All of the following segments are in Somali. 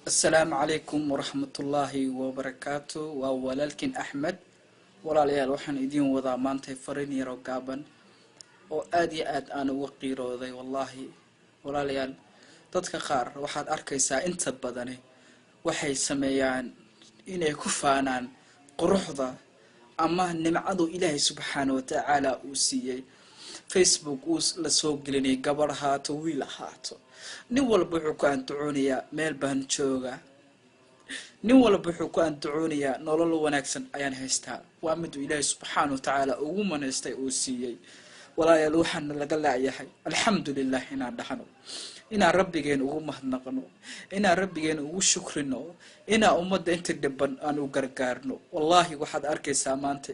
Asalaamu calaykum waraxmatullaahi wabarakaatu. Waa walaalkiin Axmed. Walaalayaal, waxaan idiin wadaa maantay fariin yaroo gaaban oo aada iyo aad aan uga qiirooday, wallaahi. Walaalayaal, dadka qaar waxaad arkaysaa inta badani waxay sameeyaan inay ku faanaan quruxda ama nimcadu Ilaahay subxaana watacaala uu siiyey. Facebook uu la soo gelinayay, gabarh ahaato, wiil ahaato, nin walba wuxuu ku andacoonayaa meel baan joogaa. Nin walba wuxuu ku andacoonayaa nolol wanaagsan ayaan haystaa. Waa miduu Ilaahay subxaana watacaala ugu manaystay, uu siiyey. Walaalayaal, waxaana laga laayahay alxamdu lilah inaan dhahno, inaan Rabbigeen ugu mahadnaqno, inaan Rabbigeen ugu shukrino, inaan ummadda inta dhiban aan u gargaarno. Wallaahi, waxaad arkaysaa maanta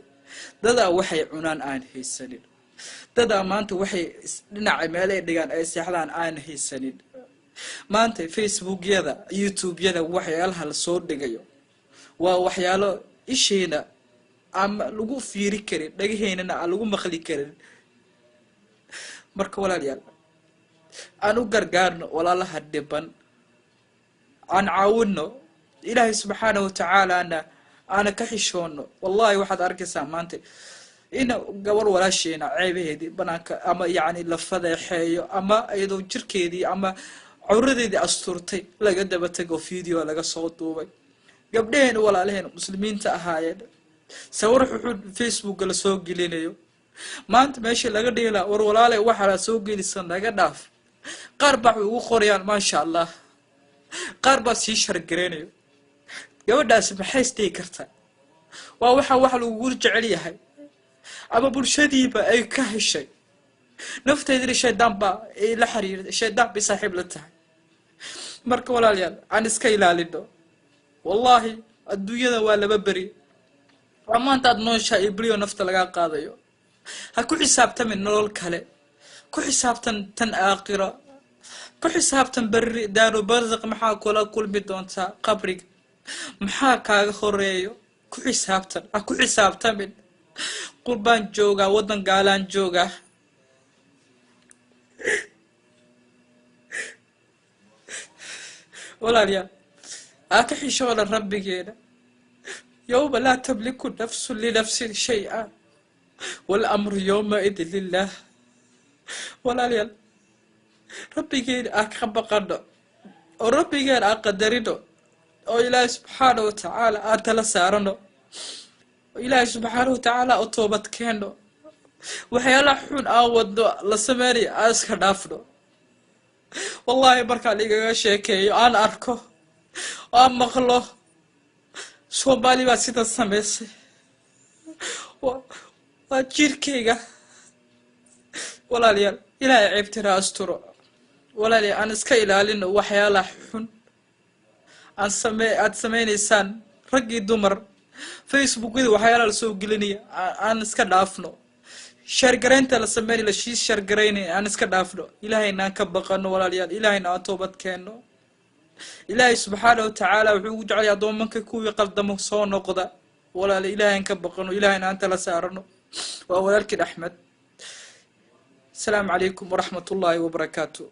dadaa waxay cunaan aan haysanin, dadaa maanta waxay dhinaca meelay dhigaan ay seexdaan aan haysanin. Maanta Facebookyada, YouTubeyada waxyaalaha lasoo dhigayo waa waxyaalo isheena ama lagu fiiri karin, dhagaheynana aan lagu maqli karin. Marka walaalayaal, aan u gargaarno walaalaha dhiban, aan caawino, Ilaahay subxaana watacaalana aana ka xishoono. Wallahi, waxaad arkaysaa maanta in gabar walaasheena ceebaheedii banaanka ama yacni la fadeexeeyo, ama iyadoo jirkeedii ama cawradeedii asturtay laga daba tago, video laga soo duubay. Gabdhaheen walaalaheen muslimiinta ahaayeen sawir wuxuu Facebooka lasoo gelinayo. Maanta meeshii laga dhigi lahaa war walaale waxaa la soo gelisa naga dhaaf, qaar baa waxay ugu qorayaan maasha Allah, qaar baa sii shargareynayo. Gabadhaasi maxay isdhigi kartaa? Waa waxa wax lagugu jecel yahay ama bulshadiiba ay ka heshay. Nafteedina shaydaan baa ay la xiriirtay, shaydaan bay saaxiib la tahay. Marka walaalayaal, aan iska ilaalino. Wallaahi, adduunyada waa laba beri. Waa maanta aad nooshaa iyo beriyo nafta lagaa qaadayo. Ha ku xisaabtamin nolol kale, ku xisaabtan tan aakhira, ku xisaabtan berri daaru barzaq maxaa kula kulmi doontaa, qabriga maxaa kaaga horeeyo, ku xisaabtan. Ha ku xisaabtamin qurbaan joogaa, waddan gaalaan joogaa. Walaalayaal, ha ka xishooda Rabbigeena. Yowma laa tamliku nafsun linafsin shay-a walamru yowmaidin lilah. Walaalayaal, Rabbigeena aan ka baqano oo Rabbigeena aan qadarino oo Ilaahay subxaana wa tacaala aan tala saarano oo Ilaahay subxaana wa tacaala u toobad keeno. Waxyaalaha xun aan wadno la sameynaya aan iska dhaafno. Wallaahi, markaan igaga sheekeeyo, aan arko, aan maqlo Soomaali baa sidan samaysay, waa jirkayga. Walaalayaal, Ilaahay ceebtira asturo. Walaalayaal, aan iska ilaalino waxyaalaha xun aan same aad sameynaysaan, rag iyo dumar. Facebookyada waxyaalaha lasoo gelinaya aan iska dhaafno. Share garaynta la sameynay, lasii share garaynaya aan iska dhaafno. Ilaahayna aan ka baqano, walaalayaal. Ilaahayna aan toobad keenno. Ilaahay subxaana wa tacaala wuxuu ugu jecelaya addoomanka kuwii qaldamo soo noqda. Walaala, Ilaahay aan ka baqano, Ilaahayna aan tala saarano. Waa walaalkiin Axmed. Asalaamu calaykum waraxmat ullaahi wabarakaatu.